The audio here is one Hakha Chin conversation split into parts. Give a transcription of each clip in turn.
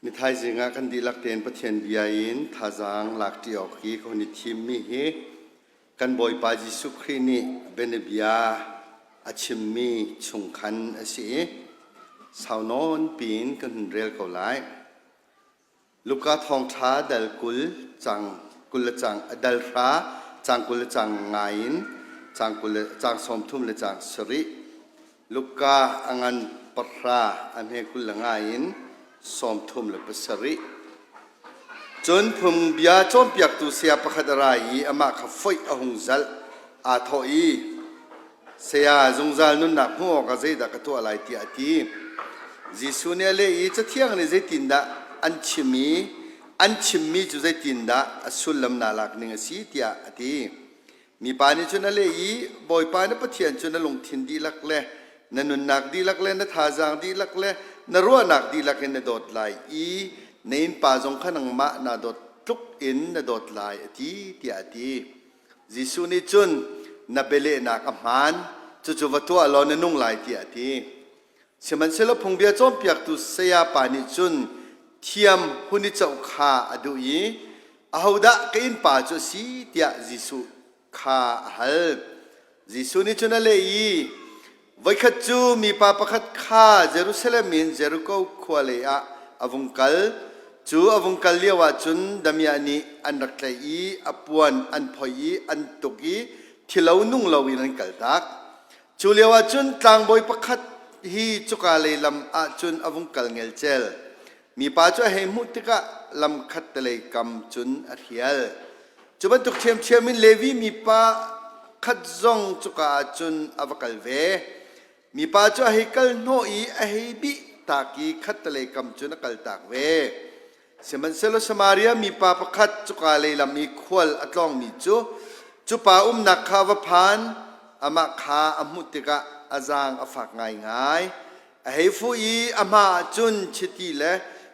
Nithaizing ah kan dihlak tein Pathian bia in thazaang lakṭi awk hi ka hun i thimmi hi kan Bawipa Jesuh Khrih nih bianabia a chimmi chung khan a si i sau nawn piin kan hun rel ko lai. Luka thawngṭha dal 20 cang 20 le cang dal hra cang 20 le cang nga in cang 20 le cang 30 le cang sarih Luka a ngan pahra a hme 25 in 37. Cun phungbia cawnpiaktu saya pakhat a ra i amah kha foih a hung zalh. Aa thawh i, Saya, zungzal nunnak hmuh awkah zeidah ka tuah lai tiah a ti. Jesuh nih a leh i Cathiang nih zeitindah an chim i an chimmi cu zeitindah a sullam naa lak ning a si tiah a ti. Mipa nih cun a leh i Bawipa na Pathian cu na lungthin dihlak le na nunnak dihlak le na thazaang dihlak le na ruahnak dihlak in na dawt lai i na innpa zong kha nangmah naa dawt tluk in na dawt lai a ti tiah a ti. Jesuh nih cun na bialehnak a hmaan, cucu va tuah law na nung lai tiah a ti. Sihmanhsehlaw phungbia cawnpiaktu sayapa nih cun thiam hun i coh kha a duh i ahodah ka innpa cu a si tiah Jesuh kha a hal. Jesuh nih cun a leh i Voikhat cu mipa pakhat kha Jerusalem in Jeriko khua lei ah a vung kal. Cu a vung kal lioah cun damiah nih an rak tlaih i a puan an phoih i an tuk i thilo nung loin an kaltak. Cu lioah cun tlangbawi pakhat hi cuka lei lam ah cun a vung kal ngelcel. Mipa cu a hei hmuh tikah lam khattelei kam cun a hrial. Cu bantuk ṭhiamṭhiam in Levi mipa khat zong cuka ah cun a va kal ve. Mipa cu a hei kal hnawh i a hei bih tak i khattelei kam cun a kaltak ve. Sihmanhsehlaw Samaria mipa pakhat cuka lei lam i khual a tlawngmi cu cu pa umnak kha a va phan. Amah kha a hmuh tikah a zaang a fak ngaingai. A hei fuh i a hma ah cun chiti le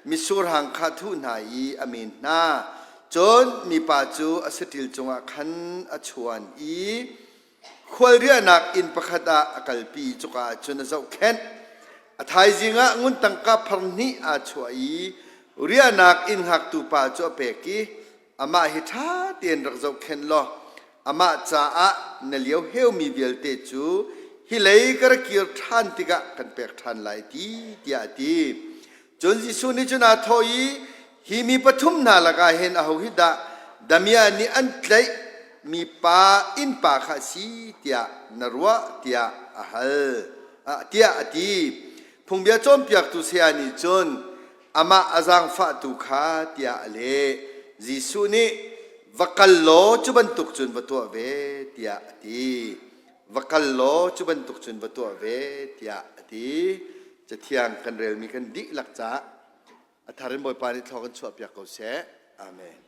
mitsur hang kha thuh hna i a men hna. Cun mipa cu a saṭil cungah khan a chuan i khual riahnak inn pakhat ah a kalpi i cuka ah cun a zohkhenh. A thaizing ah ngun tangka phar hnih aa chuah i riahnak inn hngaktu pa cu a pek i amah hi ṭha tein rak zohkhenh law amah caah na lio heumi vialte cu hi lei ka ra kir ṭhan tikah kan pek ṭhan lai ti tiah a ti. Cun Jesuh nih cun aa thawh i hi mi pathum hna lakah hin aho hi dah damiah nih an tlaih mi pa innpa kha a si tiah na ruah tiah a hal tiah a ti. Phungbia cawnpiaktu saya nih cun amah a zaangfahtu kha tiah a leh. Jesuh nih va kal law cu bantuk cun va tuah ve tiah a ti. Va kal law cu bantuk cun va tuah ve tiah a ti. Cathiang kan relmi kan dihlak caah a thar in Bawipa nih thlaw kan chuahpiak ko seh. Amen.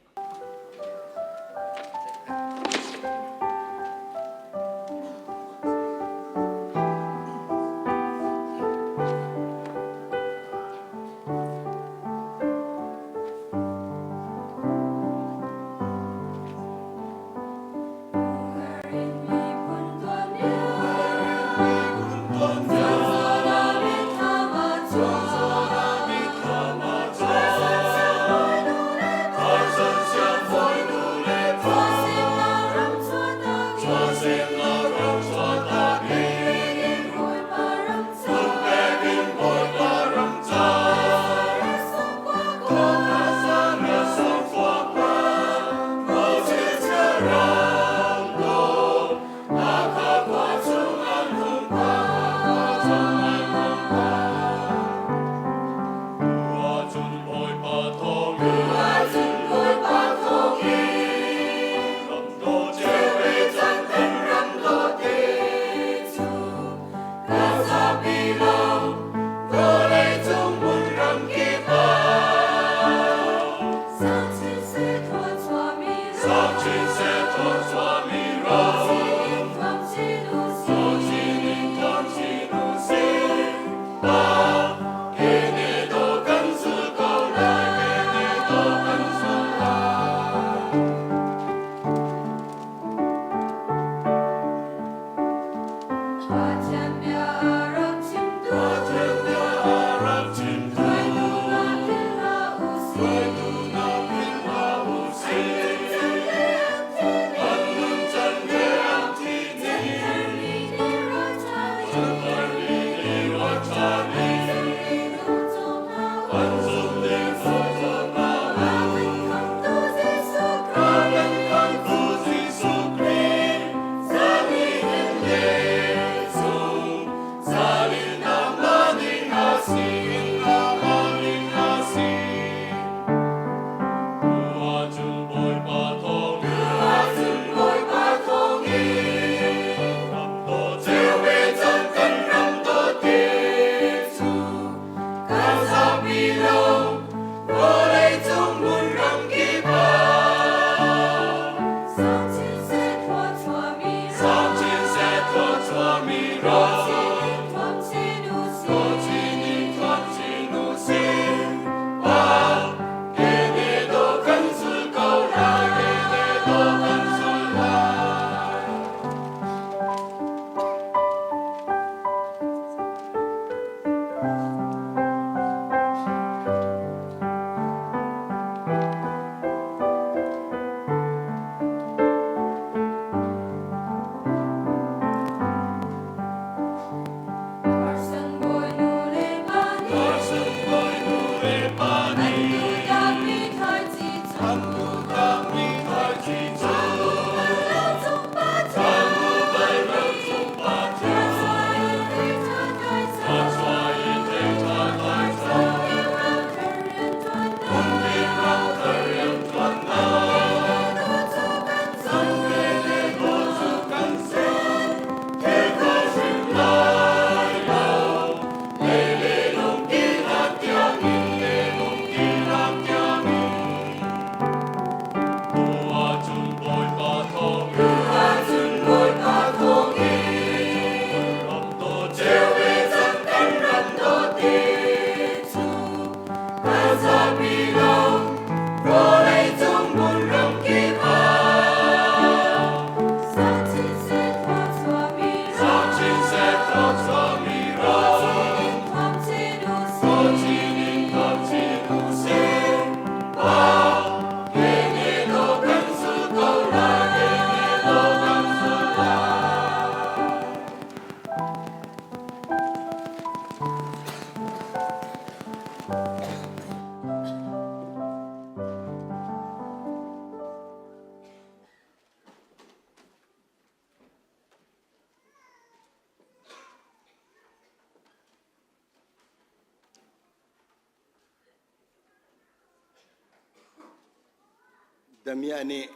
Damiah nih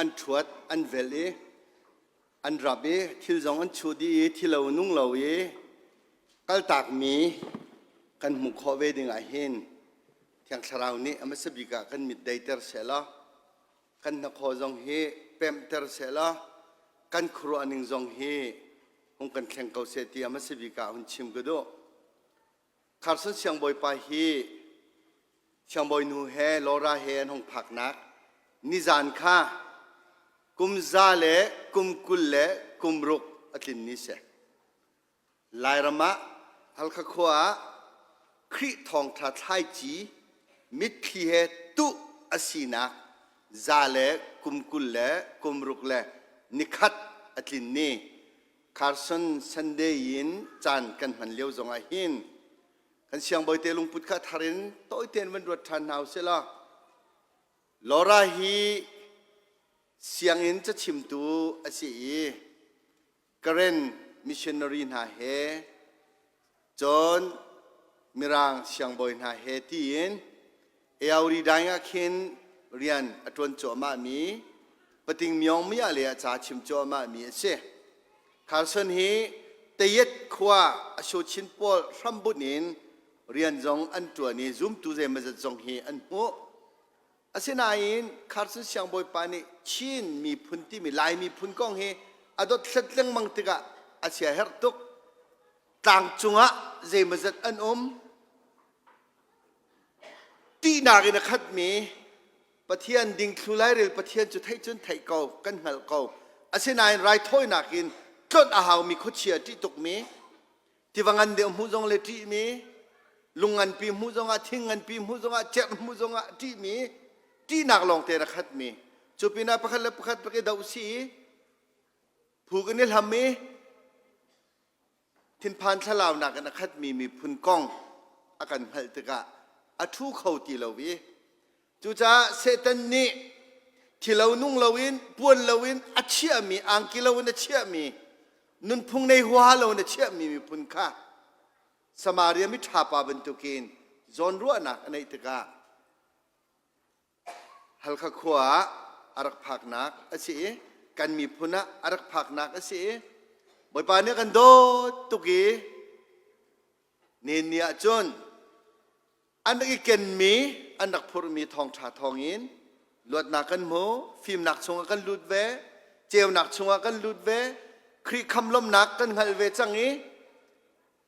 an ṭhuat, an velh i an rap i thil zong an chuh dih i thilo nung lo i kaltakmi kan hmuh khawh ve ding ah hin Thiang Thlarau nih a hmasa bik ah kan mit deiter sehlaw kan hnakhaw zong hi pemhter sehlaw kan khuaruah ning zong hi hung kan thleng ko seh ti a hmasa bik ah hun chim ka duh. Carson siangbawipa hi siangbawinu he Laura he an hung phaknak nizan kha kum za le kum 20 le kum ruk a tlin ni si. Lairam ah Halkha khua ah Khrih thawngṭha thlaici mitthli he tuh a sinak za le kum 20 le kum ruk le nikhat a tlin ni. Carson Sunday in caan kan hman lio zongah hin kan siangbawite lungput kha thar in tawite in van ruat ṭhan hna usih law Laura hi sianginn cachimtu a si i Karen missionary hna he cun Mirang siangbawi hna he tiin Eauri daing ah khin rian a ṭuan cuahmahmi pating myong mya le a ca chim cuahmahmi a si. Carson hi Tayet khua a Shochin pawl hrambunh in rian zong an ṭuan i zumtu zeimawzat zong hi an hmuh. Asinain Carson siangbawipa nih Chin miphun timi Lai miphun kong hi a dothlat lengmang tikah a siaherh tuk. Tlang cungah zeimawzat an um. Ṭihnak in a khatmi Pathian dingthlu lairel Pathian cu theih cun theih ko, kan hngalh ko. Asinain raithawinak in tlonh a haumi khuachia ṭih tukmi, tiva ngan deuh hmuh zong le ṭihmi, lung nganpi hmuh zongah, thing nganpi hmuh zongah, cerh hmuh zongah ṭihmi, ṭihnak lawngte in a khatmi. Cu pinah pakhat le pakhat rak i doh si i phu kan i hlam i Thinphan thlalaunak in a khatmi miphun kong a kan hngalh tikah a ṭhu kho ti lo i cucaah Satan nih thilo nung loin puan loin a chiahmi angki loin a chiahmi nunphung nei huaha loin a chiahmi miphun kha Samaria miṭha pa bantukin zawnruahnak a neih tikah Halkha khua ah a rak phaknak a si i kan miphun ah a rak phaknak a si i Bawipa nih a kan dawt tuk i nen ni ah cun an rak i kenmi an rak phurhmi thawngṭha thawngin luatnak kan hmu fimnak chungah kan lut ve ceunak chungah kan lut ve. Khrih khamlawmnak kan hngalh ve cang i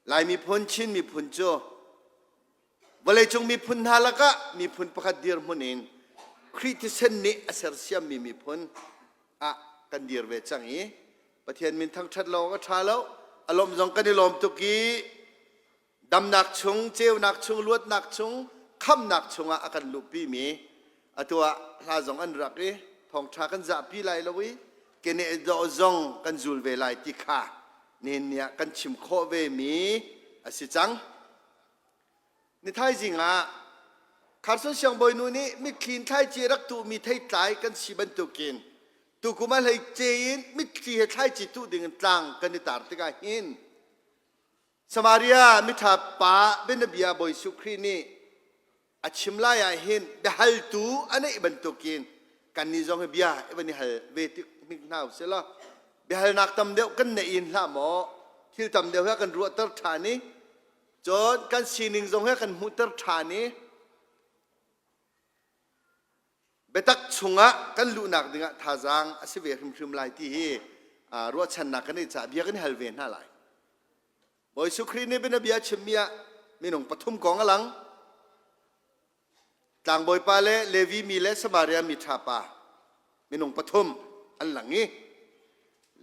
Lai miphun, Chin miphun cu vawleicung miphun hna lakah miphun pakhat dirhmun in Khrih thisen nih a sersiammi miphun ah kan dir ve cang i Pathian min thangṭhat lo awk a ṭha lo. A lawmh zong kan i lawm tuk i damnak chung, ceunak chung, luatnak chung, khamnak chungah a kan luhpimi atu ah hla zong an rak i thawngṭha kan zahpi lai lo i keneh dawh zong kan zul ve lai ti kha nihin ni ah kan chim khawh ve mi a si cang. Ni thaizing ah Kharson siangbawinu nih mitthli in thlaici a rak tuhmi theitlai kan si bantukin tukum a hleice in mitthli he thlaici tuh dingin tlang kan i tar tikah hin Samaria miṭha pa bianabia Bawi Jesuh Khrih nih a chim lai ah hin biahaltu a neih bantukin kannih zong hi bia i van i hal ve tik hnik hna u sih law biahalnak tam deuh kan neih in hlah maw thil tam deuh he kan ruahter ṭhan i cun kan sining zong he kan hmuhter ṭhan i biatak chungah kan luhnak dingah thazaang a si ve hrimhrim lai ti hi ruahchannak kan neih caah bia kan i hal ve hna lai. Bawi Jesuh Khrih nih bianabia a chimmi ah minung pathum kong a lang. Tlangbawipa le Levi mi le Samaria mi ṭha pa minung pathum an lang i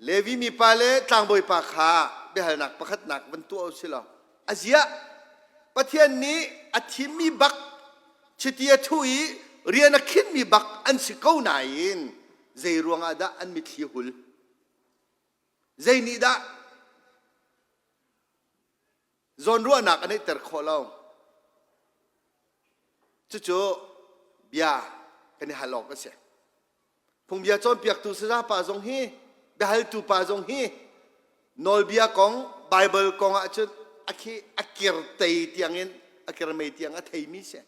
Levi mipa le tlangbawipa kha biahalnak pakhatnak van tuah u si law a ziah Pathian nih a thimmi bak chiti a thuh i rian a khinhmi bak an si ko nain zei ruangah dah an mitthli hul zei nih dah zawnruahnak a neihter khawh lo cucu bia kan i hal awk a si phungbia cawnpiaktu saza pa zong hi biahaltu pa zong hi nawlbia kong Bible kong ahcun a khi a kirtei tiangin a kirmei tiang a theimi si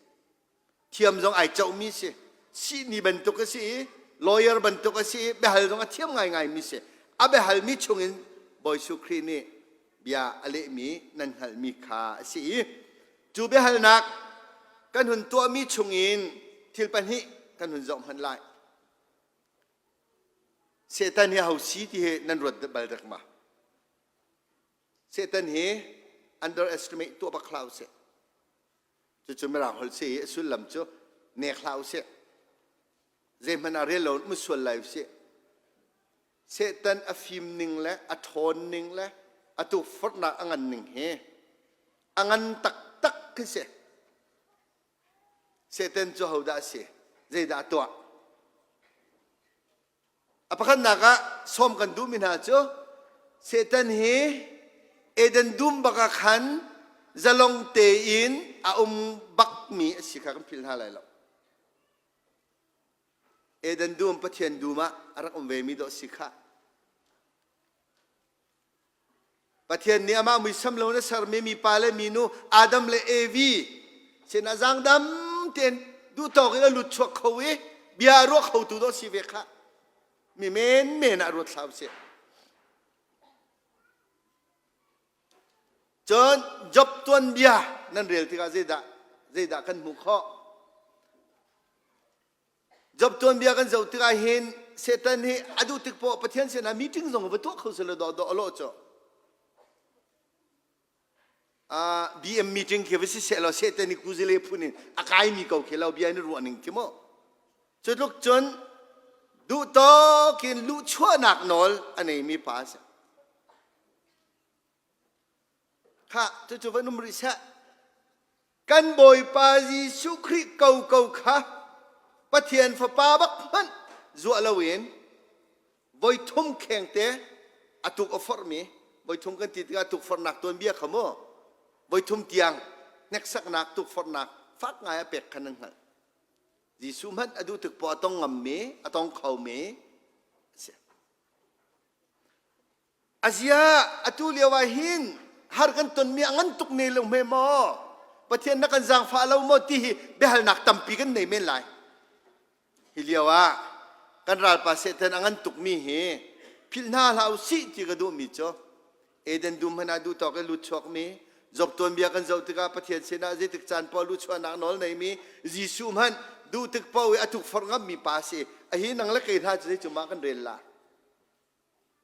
thiam zong ai cohmi si sihni bantuk a si i lawyer bantuk a si i biahal zong a thiam ngaingaimi si a biahalmi chungin Bawi Jesuh Khrih nih bia a lehmi nan hngalhmi kha a si i cu biahalnak kan hun tuahmi chungin thil pahnih kan hun zoh hmanh lai Satan hi ho si ti hi nan ruat bal dek ma Satan hi underestimate tuah bak hlah usih Cucu Mirang holh si i a sullam cu nek hlah usih. Zeihmanh ah rel lo in um sual lai usih. Satan a fim ning le a ṭhawn ning le a tukforhnak a ngan ning hi a ngan taktak khi si. Satan cu hodah a si? Zeidah a tuah? A pakhatnak ah sawm kan duhmi hna cu Satan hi Eden dum bak ah khan zalong tein a um bakmi a si kha kan philh hna lai lo. Eden dum Pathian dum ah a rak um vemi dawh si kha. Pathian nih amah muisam lo in a sermi mipa le minu Adam le Evi sinah zaangdam tein duhtawk in a lut chuak kho i bia a ruah khotu dawh si ve kha mi menmen ah ruat hlah usih. Cun Job tuanbia nan rel tikah zeidah zeidah kan hmuh khawh? Job tuanbia kan zoh tikah hin Satan hi a duh tik poah Pathian sinah meeting zong va tuah kho selaw dawh dawh a lawh cu. Uh, BM meeting khi va si seh law Satan hi kuzile phun in a kaimi ko khi lo bia in ruah ning khi mu. Cu tluk cun duh tawk in luhchuahnak nawl a neimi pa a si. Kha cucu van um rih seh. Kan Bawipa Jesuh Khrih koko kha Pathian Fapa bak hmanh zuah loin voithum khengte a tuk a forhmi voithum kan ti tikah tukforhnak tuanbia kha mu voithum tiang hneksaknak tukforhnak fak ngai a pek kha nan hngalh. Jesuh hmanh a duh tik poah a tong ngammi a tong khomi a si. Aziah atu lio ah hin har kan tonmi a ngan tuk ne lo hme maw? Pathian na kan zaangfah lo maw ti hi biahalnak tampi kan nei men lai. Hi lio ah kan ralpa Satan a ngan tukmi hi philh hna hlah u sih ti ka duhmi cu Eden dum hmanh ah duh tawk i lut chuakmi Job tuanbia kan zoh tikah Pathian sinah zeitik caan paoh luhchuahnak nawl neimi Jesuh hmanh duh tik paoh i a tukforh ngammi pa a si. A hi nang le kei hna cu zei cumah kan rel la?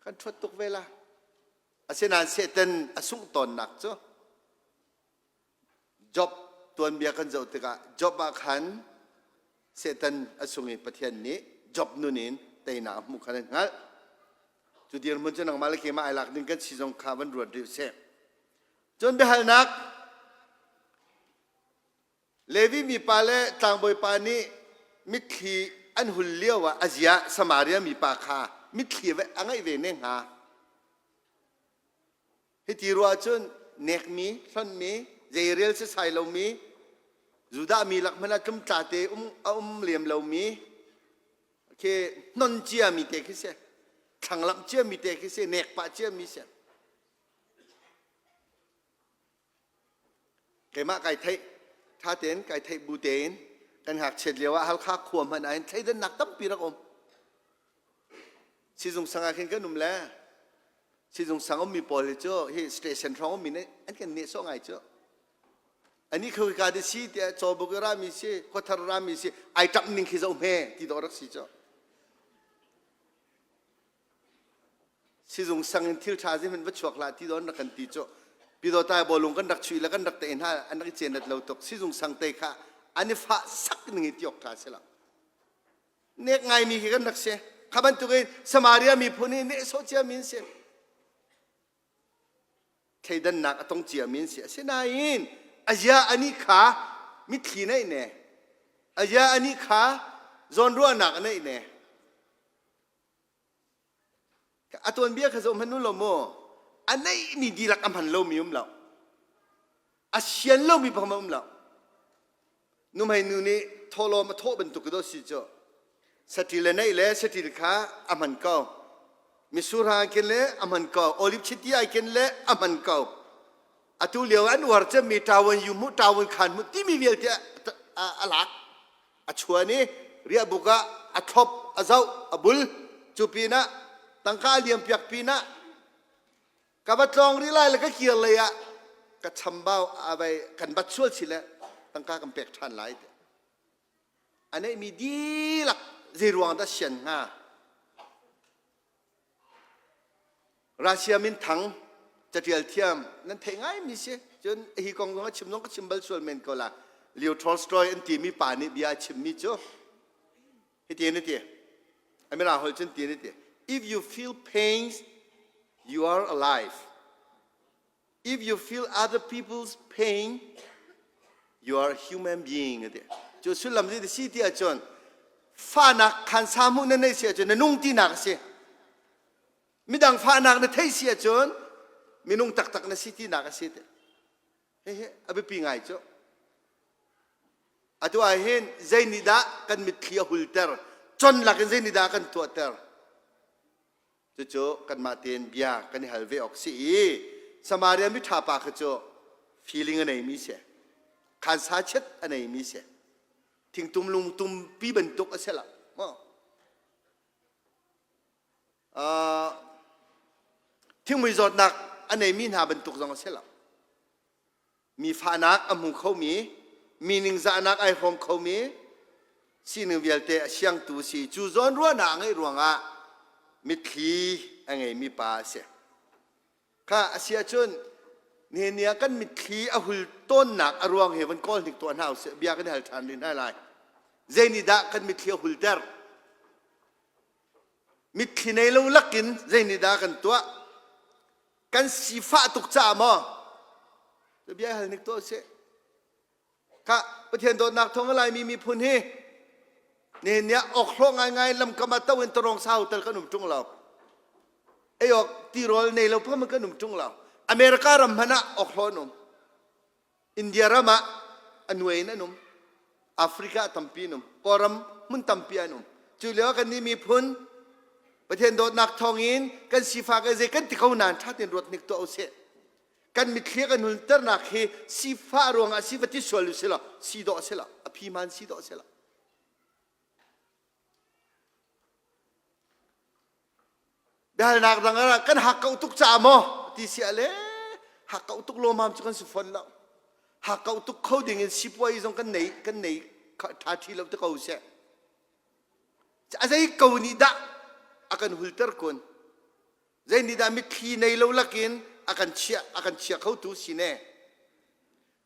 Kan ṭhuat tuk ve la. Asinain Satan a sungh tawnnak cu Job tuanbia kan zoh tikah Job ah khan Satan a sung i Pathian nih Job nun in teinak a hmuh kha nan hngalh. Cu dirhmun cu nangmah le keimah ai lak ding kan si zong kha van ruat rih usih. Cun biahalnak Levi mipa le tlangbawi pa nih mitthli an hul lio ah a zia Samaria mipa kha mitthli a ngeih ve ne hnga. Hiti ruah ahcun nekmi, hlonhmi, zeirel setsai lomi, Judah mi lak hmanh ah tlumtla te um, a um lem lomi, khi hnon ciami te khi si, thlanglamh ciami te khi si, nek pah ciami si. Keimah kai theih, ṭha tein kai theih bu tein kan ngakchiat lio ah Halkha khua hmanh ah hin thleidannak tampi rak um. Sizung sang ah khin kan um le sizung sang ummi pawl hi cu hi station hrawng ummi nih an kan nehsawh ngai cu. Ani khawika de si tiah Cawbuk i rami si, Khuathar rami si, ai ṭamh ning khi zoh hme ti dawh rak si cu. Sizung sang in thil ṭha zeihmanh va chuak hlah ti dawn rak kan ti cu. Pyidawtai bawlung kan rak chuih le kan rak tei hna an rak i cenat lo tuk. Sizung sang te kha an i fah sak ning i ti awk ṭha si lo. Nek ngaimi khi kan rak si. Kha bantukin Samaria miphun hi nehsawh ciami an si. Thleidannak a tong ciami an si. Asinain azia anih kha mitthli neih ne. Azia anih kha zawnruahnak a neih ne. A tuanbia kha zoh hmanh u law mu. A neihmi dihlak a hman lomi um lo. A sian lomi bang um lo. Nuhmei nu nih thawhlawm a thawh bantuk dawh si cu. Saṭil le neih le saṭil kha a hman ko. Mitsur hang ken le a hman ko. Olive chiti ai ken le a hman ko. Atu lio an uar cemmi ṭawan yu hmuh ṭawan khan hmuh timi vialte a lak. A chuan i riahbuk ah a thlop, a zoh, a bul. Cu pinah tangka a liam piak pinah ka va tlawng rih lai le ka kir lei ah ka chambau a vai kan bat sual si le tangka kan pek ṭhan lai ti a neihmi dihlak zei ruang dah sian hnga Russia minthang catial thiam nan theih ngaimi si cun hi kong zong a chim zong ka chim bal sual men ko la Leo Tolstoy an timi pa nih bia a chimmi cu Hiti na ti. Amira holh cun ti na ti. If you feel pains, you are alive. If you feel other people's pain, you are a human being. Ati. Cu sullam cu si ti ahcun fahnak khan sa hmuh na neih si ahcun na nung tinak a si. Midang fahnak na theih si ahcun minung taktak na si tinak a si. Hihi a biapi ngai cu. Atu ah hin zei nih dah kan mitthli a hulter, con lakin zei nih dah kan tuahter? Cucu kanmah tein bia kan i hal ve awk si i Samaria miṭha pa kha cu feeling a neimi si, khansa chiat a neimi si, thingtum lungtum pi bantuk a si lo. Maw? Uh, thingmui zawtnak a neimi hna bantuk zong a si lo. Mi fahnak a hmu khomi, mi ningzahnak ai hrawm khomi, sining vialte a siangtu si. Cu zawn ruahnak a ngeih ruangah mitthli a ngeimi pa a si. Kha a si ahcun nihin ni ah kan mitthli a hul tawnnak a ruang hi van kawl hnik tuah hna usih. Bia kan i hal ṭhan rih hna lai. Zei nih dah kan mitthli a hulter? Mitthli nei lo lakin zei nih dah kan tuah? Kan sifah tuk caah maw? Bia hal hnik tuah usih. Kha Pathian dawtnak thawng a Laimi miphun hi nihin ni ah awkhlawh ngaingai lamkam ah to in tarong sau tal kan um ṭung lo. Ei awk tirawl nei lo pham kan um ṭung lo. America ram hmanh ah awkhlawh an um. India ram ah a nuai in an um. Africa tampi an um. Kawlram hmun tampi an um. Cu lio ah kan nih miphun Pathian dawtnak thawngin kan sifak e zei kan ti ko nain ṭha tein ruat hnik tuah usih. Kan mitthli kan hunternak hi sifah ruangah si va ti sual u sih law si dawh a si lo. A phi hmaan si dawh a si lo. Biahalnak dang ah kan hakkauh tuk caah maw ti si ah le hakkauh tuk lawmam cu kan si fawn lo. Hakkauh tuk kho ding in sipuai zong kan nei kan nei ṭha ṭhi lo ti ko seh. A zei ko nih dah a kan hulter kun? Zei nih dah mitthli nei lo lakin a kan chiah a kan chia khotu si ne?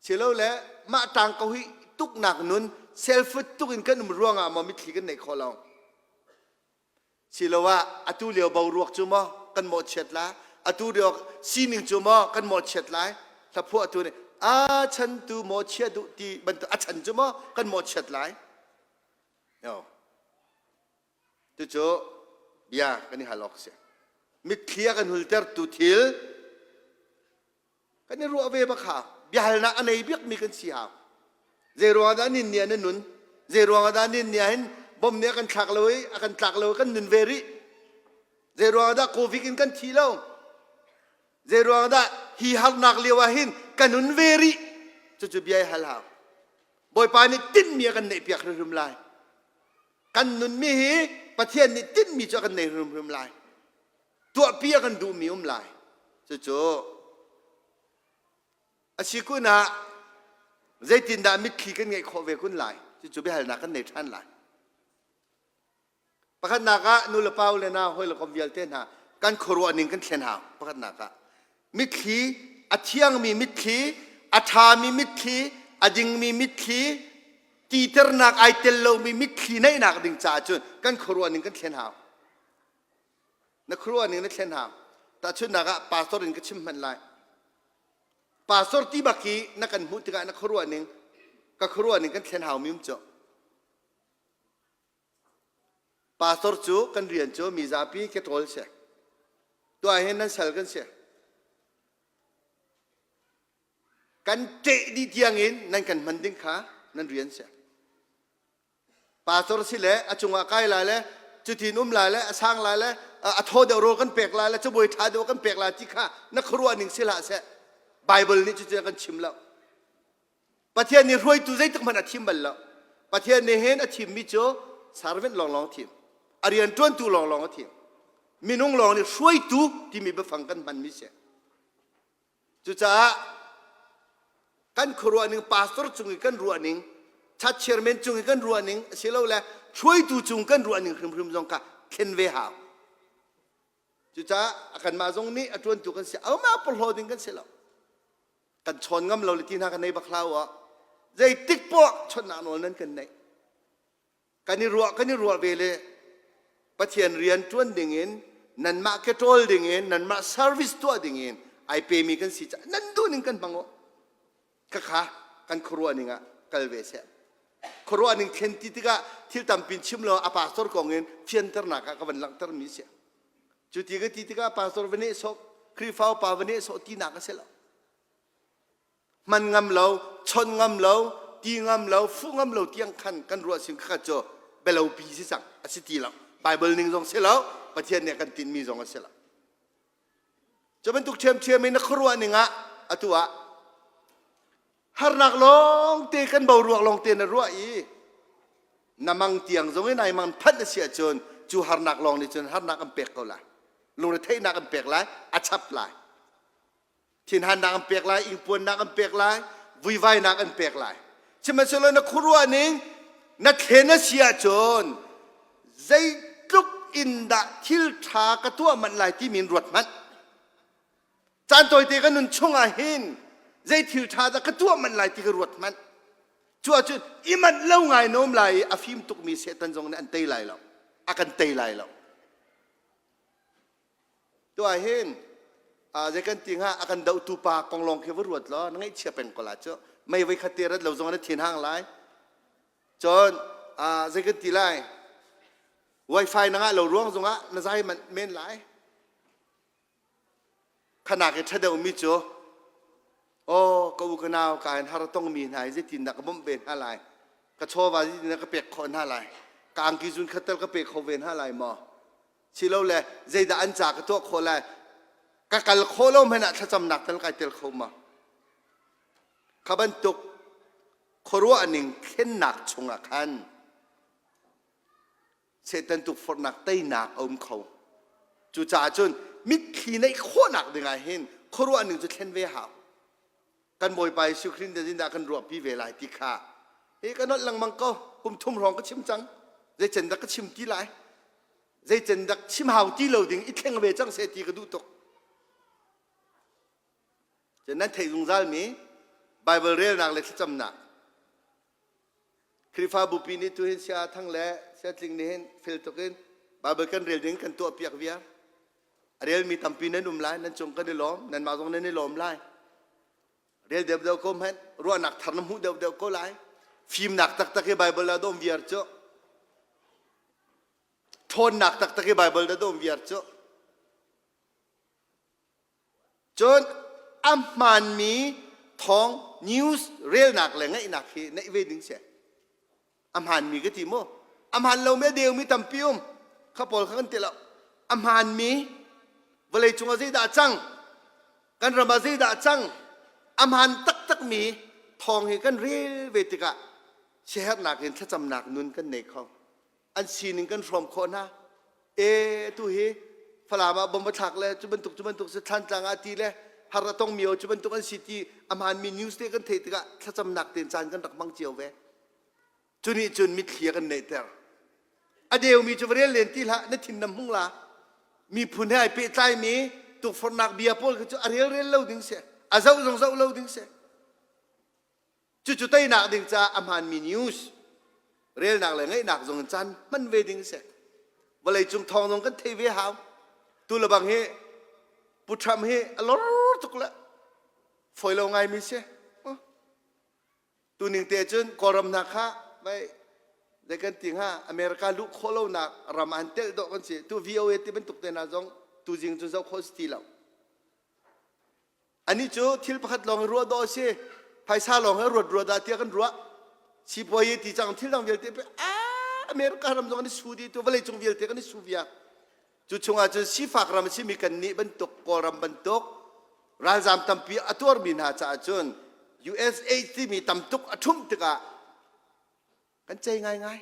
Silole mah tang ko hi tuknak nun self tuk in kan um ruangah maw mitthli kan neih khawh lo? Siloah atu lio boruak cu maw kan mawhchiat la? Atu lio sining cu maw kan mawhchiat lai? Hlaphuah tu nih a chan tu maw chia duh ti bantuk a chan cu maw kan mawhchiat lai? No. Cucu bia kan i hal awk si. Mitthli a kan hultertu thil kan i ruah ve bak hau. Biahalnak a nei bikmi kan si hau. Zei ruangah dah nin ni ah na nun? Zei ruangah dah nin ni ah hin bom nih a kan thlak lo i a kan tlak lo i kan nun ve rih? Zei ruangah dah covid in kan thi lo? Zei ruangah dah hi harnak lio ah hin ka nun ve rih? Cucu bia i hal hau. Bawipa nih tinhmi a kan neihpiak hrimhrim lai. Kan nunmi hi Pathian nih tinhmi cu a kan nei hrimhrim lai. Tuahpi a kan duhmi um lai. Cucu a si kun ah zeitindah mitthli kan ngeih khawh ve kun lai? Cucu biahalnak kan nei ṭhan lai. Pakhatnak ah nu le pa le nau hawi le kom vialte hna kan khuaruah ning kan thlen hau. Pakhatnak ah mitthli a thiangmi mitthli a ṭhami mitthli a dingmi mitthli titernak ai tel lomi mitthli neihnak ding caah cun kan khuaruah ning kan thlen hau. Na khuaruah ning na thlen hau. Tahchunhnak ah pastor in ka chim hmanh lai. Pastor ti bak hi na kan hmuh tikah na khuaruah ning ka khuaruah ning kan thlen hau mi um cu. Pastor cu kan rian cu mizapi keṭawl si. Tuah hin nan sal kan si. Kan ṭeh dih tiangin nan kan hman ding kha nan rian si. Pastor si le a cungah kai lai le cutin um lai le a sang lai le a thaw deuh rawl kan pek lai le cabuai ṭha deuh kan pek lai ti kha na khuaruah ning si hlah seh. Bible nih cutin a kan chim lo. Pathian nih hruaitu zeitik hmanh a thim bal lo. Pathian nih hin a thimmi cu servant lawnglawng a thim. A rian ṭuantu lawnglawng a thim. Minung lawng nih hruaitu timi biafang kan hmanmi si. Cucaah kan khuaruah ning pastor cung i kan ruah ning church chairman cung i kan ruah ning asilole hruaitu cung kan ruah ning hrimhrim zong kha thlen ve hau. Cucaah kanmah zong nih a ṭuantu kan si. Amah porhlaw ding kan si lo. Kan chawn ngam lo le ti hna kan nei bak hlah u. Zeitik poah chawnhnak nawl nan kan neih. Kan i ruah kan i ruah ve le Pathian rian ṭuan ding in nanmah ke ṭawl ding in nanmah service tuah ding in ai pemi kan si caah nan duh ning kan hmang u. Khakha kan khuaruah ning ah kal ve seh. Khuaruah ning thlen ti tikah thil tampi chim lo a pastor kong in fianternak ah ka van langhtermi si. Cu ti ka ti tikah pastor va nehsawh, Khrihfa upa va nehsawh tinak a si lo. Hman ngam lo, chawnh ngam lo, ti ngam lo, fuh ngam lo tiang khan kan ruah sin kha cu bialopi si cang a si ti lo. Bible ning zong si lo, Pathian nih a kan tinhmi zong a si lo. Cu bantuk ṭhiamṭhiam in na khuaruah ning ah atu ah harnak lawngte kan boruak lawngte na ruah i na mang tiang zong in ai mang phanh a si ahcun cu harnak lawng nih cun harnak an pek ko lai lungretheihnak an pek lai a chap lai thinhannak an pek lai ingpuannak an pek lai vuivainak an pek lai sihmanhsehlaw na khuaruah ning na thlen a si ahcun zeitluk in dah thil ṭha ka tuah manh lai timi in ruat hmanh Caan tawite ka nun chungah hin zei thil ṭha dah ka tuah manh lai ti ka ruat hmanh. Cu ahcun i manh lo ngai na um lai i a fim tukmi Satan zong nih an tei lai lo. A kan tei lai lo. Tuah hin zei kan ti hnga a kan dohtu pa kong lawng khi va ruat law na ngaihchia peng ko la cu mei voi khat te rat lo zong na thin hang lai. Cun zei kan ti lai wifi na ngah lo ruang zongah na zai men lai. Khanak i ṭha deuhmi cu aw ka u ka nau ka in har a tongmi hna hi zeitindah ka bawmh ve hna lai ka chawva zeitindah ka pek khawh hna lai ka angki zun khat tal ka pe kho ve hna lai maw silole zeidah an ca ka tuah khawh lai ka kal khawh lo hmanh ah thlacamnak tal kai tel kho ma kha bantuk khuaruah ning thlennak chungah khan Satan tukforhnak teinak a um kho. Cucaah cun mitthli neih khawhnak dingah hin khuaruah ning cu thlen ve hau. Kan Bawipa Jesuh Khrih nih dah kan ruahpi ve lai ti kha hi ka nolh lengmang ko. Kum thum hrawng ka chim cang. Zeicen dah ka chim ti lai? Zeicen dak chim hau ti lo ding i thleng ve cang seh ti ka duh tuk. Cun nan theih zungzal mi Bible relnak le thlacamnak. Khrihfabu pi nih tuhin sia thang le sia tling nih hin fel tuk in Bible kan rel ding kan tuah piak viar. A relmi tampi nan um lai, nan cung kan i lawm, nanmah zong nan i lawm lai. Rel deuhdeuh ko hmanh, ruahnak thar na hmuh deuhdeuh ko lai. Fimnak taktak hi Bible ah dawm viar cu. Ṭhawnnak taktak hi Bible dah dawm viar cu. Cun a hmaanmi thawng news relnak le ngaihnak hi neih ve ding si. A hmaanmi ka ti mu. A hmaan lomi a deumi tampi um. Kha pawl kha kan ti lo. A hmaanmi vawlei cungah zeidah cang? Kan ram ah zeidah cang? A hmaan taktakmi thawng hi kan rel ve tikah siaherhnak in thlacamnak nun kan nei kho. An sining kan hrawm khawh hna. E tu hi Falam ah bomb a thlak le cu bantuk cu bantuk si Thlantlang ah ti le har a tongmi o cu bantuk an si ti a hmaanmi news te kan theih tikah thlacamnak tein caan kan rak hmang cio ve. Cu nih cun mitthli a kan neihter. A deumi cu va rel len ti hlah na thin na hmung la. Miphun he ai pehtlaimi tukforhnak bia pawl kha cu a rel rel lo ding si. A zoh zong zoh lo ding si. Cucu teinak ding caah a hmaanmi news relnak le ngaihnak zong in caan hman ve ding si. Vawleicung thawng zong kan thei ve hau. Tu le bang hi Pu Trump hi a lor tuk le fawi lo ngaimi si. Tu ning te cun Kawlram hna kha vai zei kan ti hnga America luh khawh lonak ram an telh dawh kan si. Tu VOA ti bantuk te hna zong tu zing cu zoh khawh si ti lo. Anih cu thil pakhat lawng hi ruah dawh a si. Phaisa lawng hi ruat ruat dah tiah kan ruah. Sipuayi ti cang thil dang vialte pe ah America ram zong an i su dih tu vawleicung vialte kan i su viak. Cu chungah cun sifak ram a simi kannih bantuk Kawlram bantuk ralzaam tampi a tuarmi hna caah cun USA timi tam tuk a ṭhumh tikah kan cei ngaingai.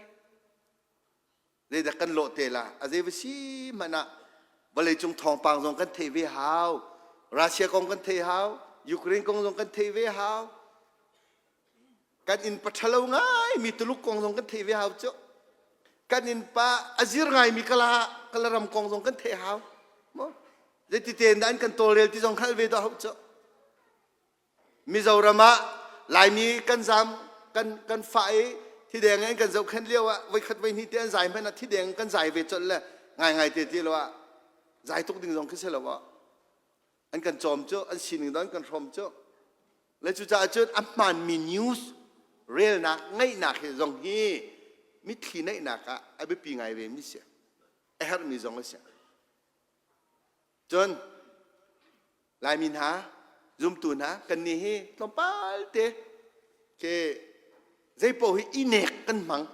Zeidah kan lawh te la? A zei va si hmanh ah vawleicung thawngpang zong kan theih ve hau. Russia kong kan theih hau. Ukraine kong zong kan theih ve hau. Kan innpa ṭhalo ngaimi Tuluk kong zong kan theih ve hau cu. Kan innpa a zir ngaimi kala kalaram kong zong kan theih hau. Maw? Zeiti tein dah an kan tawlrel ti zong hngalh ve dawh hau cu. Mizoram ah Laimi kan zam kan kan fah i thideng in kan zohkhenh lio ah voikhat voihnih te an zai hmanh ah thideng kan zai ve colh le ngaingai te ti lo ah zai tuk ding zong khi si lo ah an kan cawm cu an sining dan kan hrawm cu le cucaah cun a hmaanmi news relnak ngaihnak hi zong hi mitthli neihnak ah a biapi ngai ve mi si a herhmi zong a si Cun Laimi hna, zumtu hna, kannih hi tlawmpal te ke zeipaoh hi i nek kan hmang.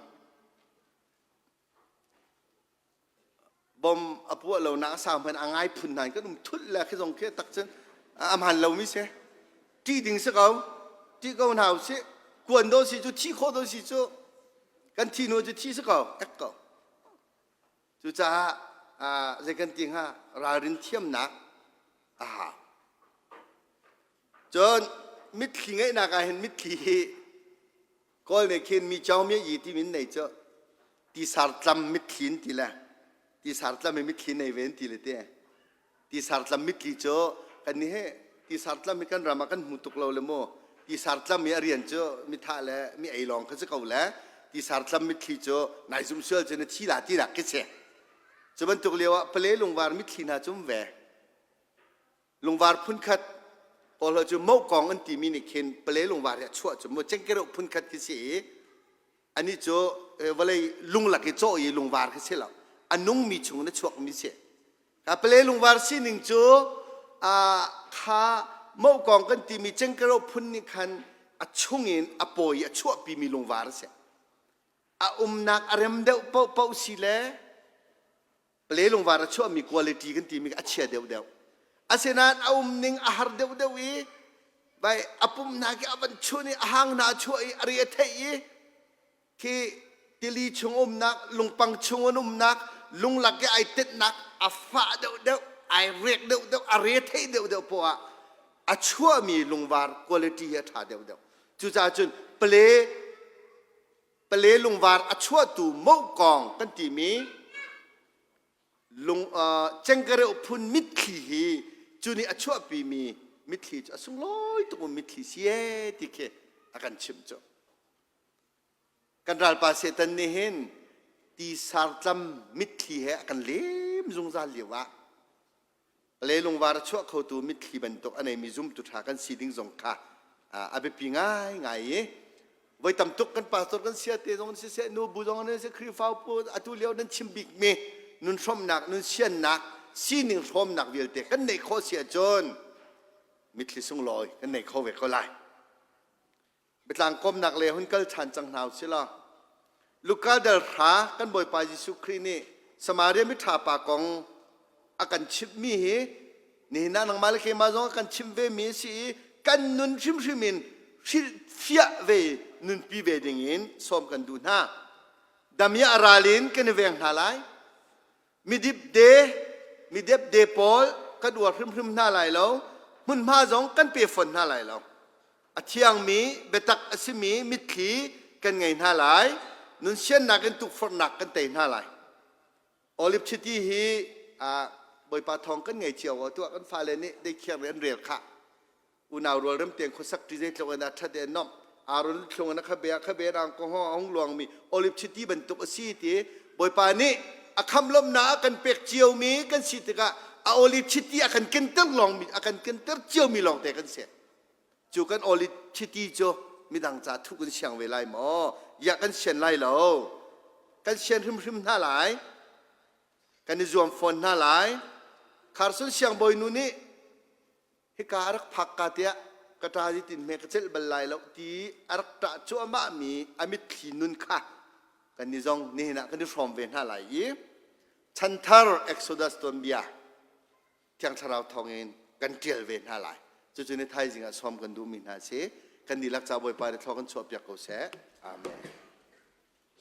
Bom a puah lo nak a sang hmanh a ngai phun hna in kan um thulh le khi zong khi tak cun a hmaan lomi si. Ṭih ding si ko. Ṭih ko hna usih. Kuan do si cu thi khawh do si cu kan thi hnu cu thi si ko. Ek ko. Cucaah zei kan ti hnga ralrin thiamnak a hau. Cun mitthli ngeihnak ah hin mitthli hi Kawl nih khin mi chaung mi yi ti min nei cu tisar tlam mitthli in ti le tisar tlam i mitthli nei ve in ti le te. Tisar tlam mitthli cu kan nih hi tisar tlam hi kan ram ah kan hmu tuk lo le mu tisar tlam i a rian cu mithah le mi ei lawng kha si ko le tisar tlam mitthli cu nai zum sual cu na thi la ti nak khi si. Cu bantuk lio ah pale lungvar mitthli hna cu um ve. Lungvar phunkhat pawl cu mokong an timi nih khin pale lungvar hi a chuah cu mu cengkereuh phunkhat khi si i anih cu vawlei lunglak i cawh i lungvar khi si lo a nungmi chung in a chuakmi si ka pale lungvar sining cu kha mokong kan timi cengkero phun nih khan a chungin a pawi a chuahpimi lungvar a si a umnak a rem deuh paohpaoh si le Pale lungvar a chuahmi quality kan timi a chia deuhdeuh. Asinain a umning a har deuhdeuh i vai a pumnak i a van chun i a hang hna a chuah i a ri a theih i khi tili chung umnak lungpang chung an umnak lunglak i ai tetnak a fah deuhdeuh ai rek deuhdeuh a re theih deuhdeuh poah a chuahmi lungvar quality hi a ṭha deuhdeuh cucaah cun pale Pale lungvar a chuahtu mokawng kan timi Lung cengkareuh phun mitthli hi cu nih a chuahpimi mitthli cu a sunglawi tuk mitthli si ee ti khi a kan chimh cu. Kan ralpa Satan nih hin ti sartlam mitthli he a kan lem zungzal lio ah le lungvar a chuah khotu mitthli bantuk a neimi zumtu ṭha kan si ding zong kha a biapi ngaingai i voi tam tuk kan pastor kan sia te zong siseh nu bu zong nan si Khrihfa pu atu lio nan chim bikmi nun hrawmnak nun siannak sining hrawmnak vialte kan neih khawh si ahcun mitthli sunglawi kan nei kho ve ko lai. Biatlang komnak le hun kal ṭhan cang hna usih law Luka dal hra kan Bawipa Jesuh Khrih nih Samaria miṭha pa kong a kan chimhmi hi nihin ah nangmah le keimah zong a kan chimh vemi a si i kan nun hrimhrim in hrilhfiah ve nunpi ve dingin sawm kan duh hna. Damiah ral in kan i veng hna lai. Midipde midepde pawl kan uar hrimhrim hna lai lo. Hmunhma zong kan pe fawn hna lai lo. A thiangmi biatak a simi mitthli kan ngei hna lai. Nun siannak in tukforhnak kan tei hna lai. Olive chiti hi Bawipa thawng kan ngei cio tuah kan fale nih deikhiar an rel khah. Unau rual rem tein khuasak ṭi zeitluk in a ṭhat i a nomh. Aaron thlung in a khabe ah khabe rang ko a hung luangmi olive chiti bantuk a si ti Bawipa nih a khamh lawmhnak a kan pek ciomi kan si tikah a olive chiti a kan kenter lawngmi a kan kenter ciomi lawngte kan si. Cu kan olive chiti cu midang ca thuh kan siang ve lai maw? Ya kan sian lai lo. Kan sian hrimhrim hna lai. Kan i zuam fawn hna lai. Kharsun siangbawinu nih hika a rak phak ka tiah ka ṭa tin hme ka celh bal lai lo ti a rak ṭah cuahmah mi a mitthli nun kha kan ni zong nihin ah kan i hrawm ve hna lai i chanthar Exodus tuanbia Thiang Thlarau thawngin kan ṭial ve hna lai. Cucu ni thaizing ah sawm kan duhmi hna si. Kan dihlak ca Bawipa nih thlaw kan chuahpiak ko seh. Amen.